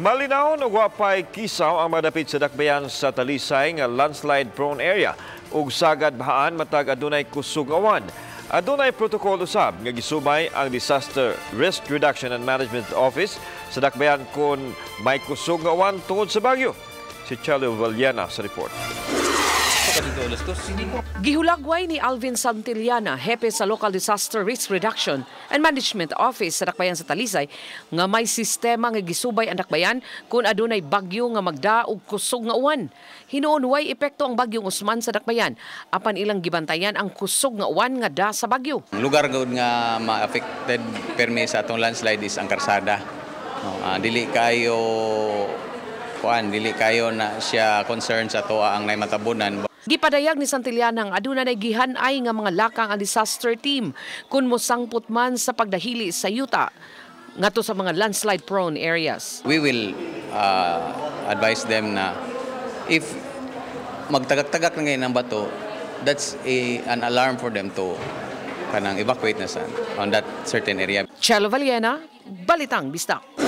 Malinawon ug wa pay kisaw ang madapit sa dakbayan sa Talisay nga landslide prone area ug sagad bahaan matag adunay kusog nga uwan. Adunay protocol usab nga gisubay ang Disaster Risk Reduction and Management Office sa dakbayan kung may kusog nga uwan tungod sa bagyo. Si Chelo Vallena sa report. Gihulagway ni Alvin Santillana, hepe sa Local Disaster Risk Reduction and Management Office sa Dakbayan sa Talisay, nga may sistema nga gisubay ang dakbayan kung adunay bagyo nga magda og kusog nga uwan. Hinuon way epekto ang bagyong Usman sa dakbayan, apan ilang gibantayan ang kusog nga uwan nga da sa bagyo. Ang lugar gud nga ma-affected permi sa atong landslide is ang karsada. No, dili kayo kuan, dili kayo na siya concern sa atoa ang nay matabunan. Gipadayag ni Santillana nga aduna nay gihan-ay nga mga lakang ang disaster team kung mosangpot man sa pagdahili sa yuta ngadto sa mga landslide prone areas. We will advise them na if magtagak-tagak na ngayon ang bato, that's an alarm for them to kanang evacuate na sa on that certain area. Chelo Vallena, Balitang Bisdak.